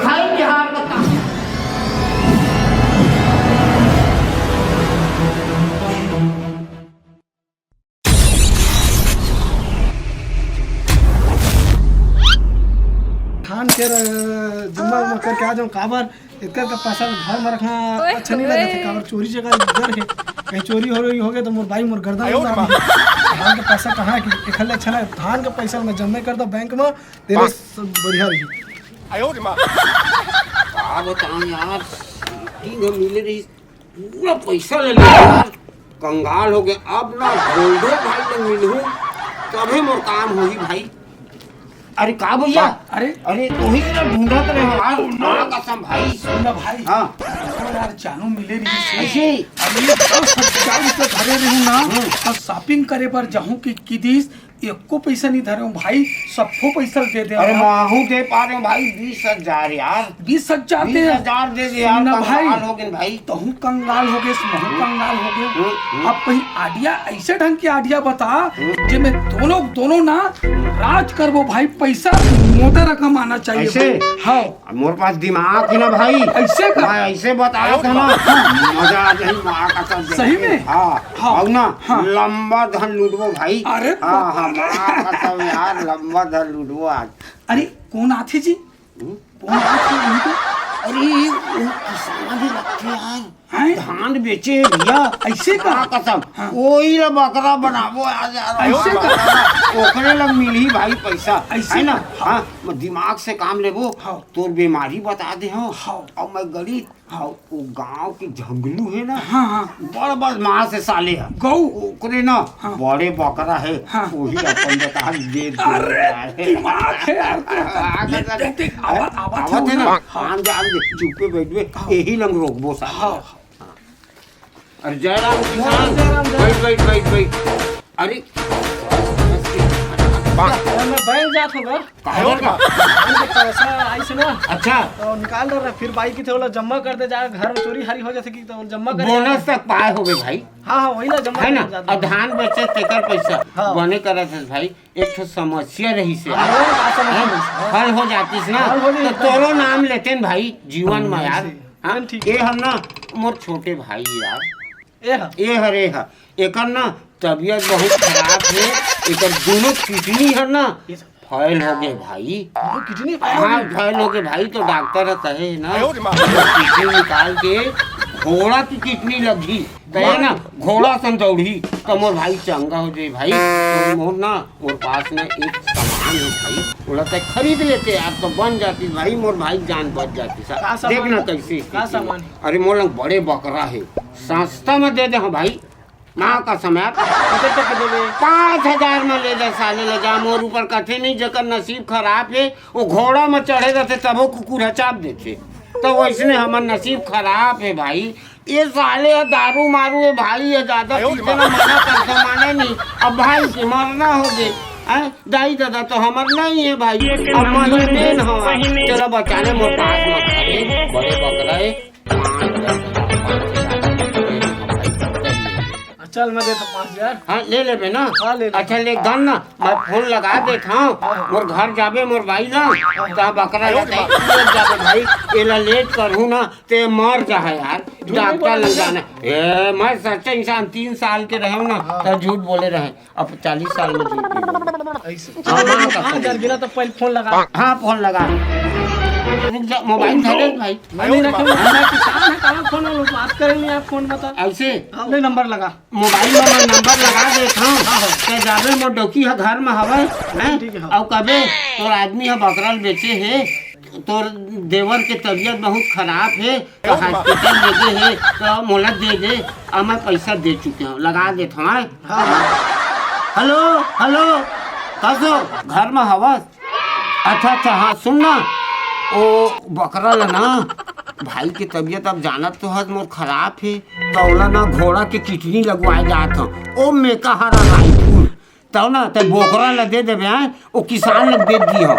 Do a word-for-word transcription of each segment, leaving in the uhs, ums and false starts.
दिखाई बिहार का ताकत। ठान के र-, जम्मा उम्मा करके आ जाऊं, काबर इतना का पैसा घर में रखना ओए अच्छा नहीं लगता, काबर चोरी जगह डर है, कहीं चोरी हो रही होगे तो मोर बाई मोर गर्दन उड़ा दी। धान का पैसा कहाँ है कि एखले अच्छा ना, धान का पैसा मैं जम्मे कर दो बैंक में, तेरे सब बढ़िया रही। का बताऊं यार, तीन मिले रही, पूरा पैसा ले लिया यार, कंगाल हो गया। अब ना गोल्डो भाई ले मिलहूं, तभे मोर काम होही भाई। अरे का भैया? अरे? अरे तोही ला ढूंढत रहे हो यार, माँ कसम भाई। सुन ना भाई। हाँ। अरे यार, जानू मिले नहीं से। ऐसे ही? अरे ये दस हजार रुपये धरे रहूं ना, हम्म। तो shopping करे बर जाहूं कि, कि दिस एको पैसा नहीं धरे हूँ भाई, सब्बो पैसा दे दे अरे हूँ। माहू दे पा रहे हूँ भाई, बीस हजार यार। बीस हजार दे। बीस हजार दे दे यार, ना भाई। कंगाल हो गए भाई। तहूँ कंगाल हो गए, महू कंगाल हो गए। हम्म, हम्म। अब कहीं idea, ऐसे ढंग के idea बता, हम्म। जे मैं दोनों, दोनों ना राज करबो भाई, पैसा मोटा रकम आना चाहिए। ऐसे? हाँ। अब मोर पास दिमाग है ना भाई। ऐसे का? मैं ऐसे बता था ना, मजा आ जाए, माँ कसम। सही में? हाँ। हाँ। अब ना, हाँ। लंबा धन लूटबो भाई। अरे हाँ, बाप हाँ, रे। माँ कसम यार, लंबा धन लूटबो आज। अरे, कौन आथे जी? हम्म? कौन आथे? अरे, वो किसान ही लगथे यार। हैं? धान बेचे हे भैया। ऐसे का? माँ कसम। हाँ। वही ला बकरा बनाबो आज यार। ऐसे का? ओकरे ला मिलही भाई पैसा। ऐसे है ना? का? हाँ, मैं दिमाग से काम लेबो। हाँ। तोर बीमारी बता दे हूँ। हाँ। और मैं गली हाँ, वो गांव के झंगलू है ना, हाँ, हाँ। बड़ बदमाश है साले है। गऊ? ओकरे ना हाँ। बड़े बकरा है, हाँ। वही अपन बता दे दे अरे, यार। दिमाग है यार तोर। आगे देख, देख, देख, आवाज, आवाज आवत है ना, हाँ। आन दे, आन दे, चुप्पे बैठबे, हाँ। यही लंग रोकबो साले। हाँ। अरे जय राम किसान, जय राम, जय राम। बैठ, बैठ, बैठ, बैठ। अरे, अरे, मैं बैंक जात हूँ गा। काहे का? बैंक के पैसा आइस ना। अच्छा। तो निकाल दे रहा, फिर बाई की थे, बोला, "जम्मा कर दे, जा घर में चोरी हारी हो जाथे कि तो जम्मा कर।" बोनस तक पाए होबे भाई। हाँ, हाँ, वही ना, जम्मा है ना? कर दे, जा। अब धान बेचे तेकर पैसा हाँ। बने करत हस भाई। एक ठो समस्या रही से हाँ, हाँ, समस्या हैं? रही से। हल हो जातिस ना, हल हो जातिस तो ना। तोरो नाम लेते न भाई, जीवन हाँ, में यार। ऐसे। हाँ? ठीक। ये हम ना, मोर छोटे भाई यार। ए ह। ए हरे ह, एकर ना तबीयत बहुत खराब हे, एकर दोनों किडनी हर ना ये सब। फेल हो गे भाई। दोनों किडनी फेल हो हाँ, गे? फेल हो गे भाई, तो डॉक्टर ह कहे हे ना, आयो रे माँ। किडनी निकाल के घोड़ा की किडनी लगही, कहे ना, घोड़ा सन दौड़ही, तो मोर भाई चंगा हो जाए भाई। तो मोर ना, मोर पास ना एक सामान हे भाई, ओला तैं खरीद लेते यार, तो बन जाती भाई, मोर भाई जान बच जाती। का सामान देख ना हे? कैसे का स्थिति हे। सामान हे? अरे मोर लंग बड़े बकरा हे, सस्ता में दे दे हव भाई। माँ कसम यार। कतेक तक के देबे? पाँच हजार में ले जा साले, ले जा। मोर ऊपर कथे नहीं, जेकर नसीब खराब हे, वो घोड़ा में चढ़े रहते, तभो कुकुर ह चाप देथे। तो वैसने हमर नसीब खराब हे भाई। ये साले ह दारू मारू हे भाई, ये ज्यादा पीथे ना, मना करथे, माने नहीं। अब भाई के मरना हो गे। हैं? दाई ददा तो हमर नहीं हे भाई। अब महीने न हो। चलो बचा ले, मोर पास में खड़े, बड़े बकरा हे। चल, मैं देता पाँच हजार। हाँ, ले लेबे ना। हाँ, ले ले। अच्छा, ले गन ना, मैं फोन लगा देत हँव। हाँ, हाँ। मोर घर जाबे, मोर बाई ला, हाँ, हाँ। तहाँ बकरा ला दे, ले जाबे भाई, एला लेट करहूँ ना, ते मर जाहे यार। झूठ नहीं डॉक्टर बोला ले भैया। जाना। ए, मैं सच्चा इंसान, तीन साल के रहेंव ना, हाँ। तो झूठ बोले रहेंव। अब चालीस साल में झूठ नहीं बोले। ऐसे। हाँ, हाँ, पाँच हजार गिरा तो पहले फोन लगा। हाँ, फोन लगा। रुक जा, मोबाइल धरे भाई। मैं नहीं रखे, मैं किसान है, कहाँ फोन वाला बात करेंगे आप, फोन बता। ऐसे? हाँ, ले नंबर लगा। मोबाइल में मैं नंबर लगा देत हँव। हाँ, हाँ। ते जाबे मोर डौकी ह घर में हवय, हैं? ठीक है, हाँ। अउ कबे तोर आदमी ह बकरा ल बेचे हे, तोर देवर के तबीयत बहुत खराब हे, तो हॉस्पिटल ले गे हे, तो मोला दे दे, अब मैं पैसा दे चुके हँव, लगा देत हँव, हैं? हाँ, हाँ। हेलो, हेलो, कस हो? घर में हवस? अच्छा, अच्छा, हाँ, सुन ना, ओ बकरा ला ना, भाई के तबीयत अब जानत तो हस मोर खराब हे, त ओला ना घोड़ा के किडनी लगवाए जात हँव। ओ मेकाहारा रायपुर, तब ना ते बोकरा ला दे देबे, हैं? ओ किसान ला दे दिए हँव।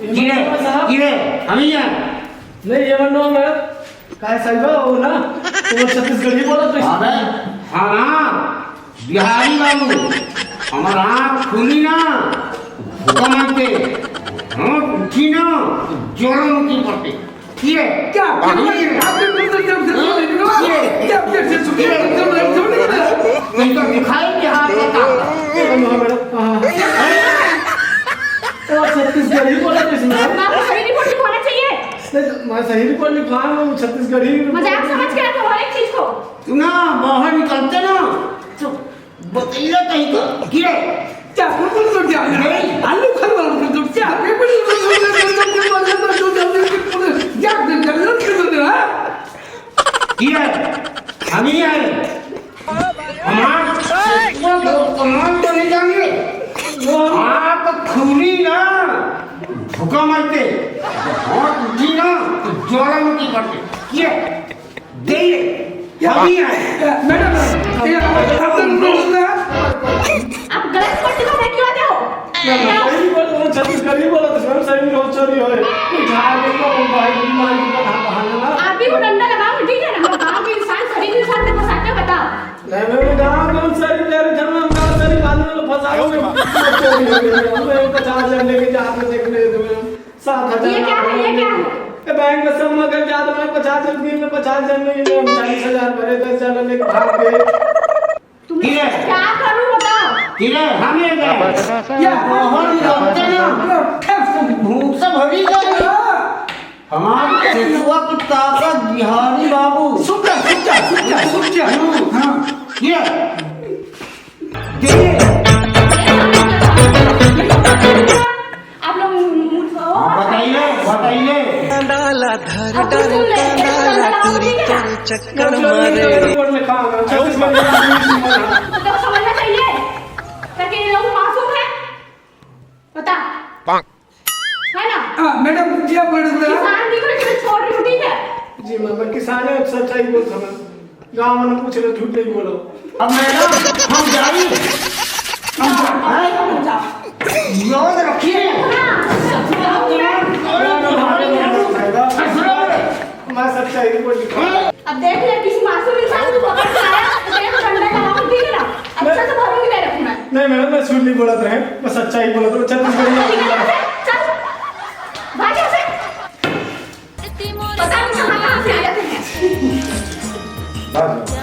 किरे, किरे, हम ही हैं। नहीं, ये मन नो है। काय साहिब, वो ना, वो छत्तीसगढ़ी बोला तो अबे, हाँ ना, बिहारी बाबू, हमार आँख खुली ना, भूखा मन के, हाँ, उठी ना, जोरों की पड़ते। किरे, क्या? किरे। तैं तो दिखाई बिहार का ताकत। वो छत्तीसगढ़ी बोला तो इसमें। आपको सही रिपोर्ट लिखवाना चाहिए। नहीं, तो मैं सही रिपोर्ट लिखवा रहा हूँ, छत्तीसगढ़ी रिपोर्ट। मजाक समझ के रखो हर एक चीज को। तू ना बाहर निकलते ना, तो बतैया कहीं का, किरे। क्या? नहीं। आलू खाने वाला तो क्या? किरे, हम ही आए। हमार वो कमाल तो नहीं जानिए। वो आँख खुली ना, भूखा मरते, हाथ उठी ना तो ज्वालामुखी करते। ये दे ये, अभी आए। मैडम, ये आप, आप लोग सुन रहे हैं? आप गलत पट्टी में क्यों आते हो? मैं सही बोल रहा हूँ, छत्तीसगढ़ी बोला तो सही में रोज चोरी हो रही। कोई झाड़ नहीं, कोई भाई, बीमारी की बहाना, बहाना ना। आप भी वो डंडा लगाओ, ठीक है ना? हम गाँव के इंसान, सभी इंसान को फंसाते हो, बताओ। नहीं, मैं गाँव कौन सा रिपेयर था, मैं गाँव से निकालने वाला फंसा हूँ। चोरी हो गई है, मैं पचास हजार लेके जात में देखने तुम्हें। सात हजार ये क्या है, ये क्या है? ये बैंक में सब मगर जात में पचास हजार, दिन में पचास हजार नहीं, मैं चालीस हजार भरे, दस हजार लेके भाग गए। तुम किरे? क्या करूँ बताओ? किरे, हम ये गए। या। बहुत ही लगते ना। भूख से भरी जाएगी। हमारी ससुआ की ताकत बिहारी बाबू। सुन जा, सुन जा, सुन जा, सुन जा। हम्म। हाँ। ये। देखिए। आप लोग मूर्ख हो। हाँ, बताइए, बताइए। डाला धर अब तुम सुन ले, डाला टूरी तोर चक्कर मारे। तो समझना चाहिए, ताकि ये लोग मासूम है। बता। है ना? हाँ, मैडम, जी, आप बोल रहे थे। किसान दिख रहे, छोड़ रही हूँ, ठीक है? जी, मैं, मैं किसान है, सच्चाई बोल रहा हूँ। गाँव में पूछ रहे, झूठ नहीं बोलो। अब मैडम, हम जाई। हम जा-, हैं? याद रखिए। मैं सच्चाई बोल रहा हूँ। अब देख ले, किसी मासूम इंसान को पकड़ के आया, तो तेरे को डंडा लगाऊंगी, ठीक है ना? अच्छा से भरूंगी तेरे को मैं। नहीं मैडम, मैं झूठ नहीं बोलत रहे, मैं सच्चाई बोलत रहे। छत्तीसगढ़ी ठीक है, चल, भाग यहाँ से। पता नहीं कहाँ, कहाँ से आ जाते हैं। भाग।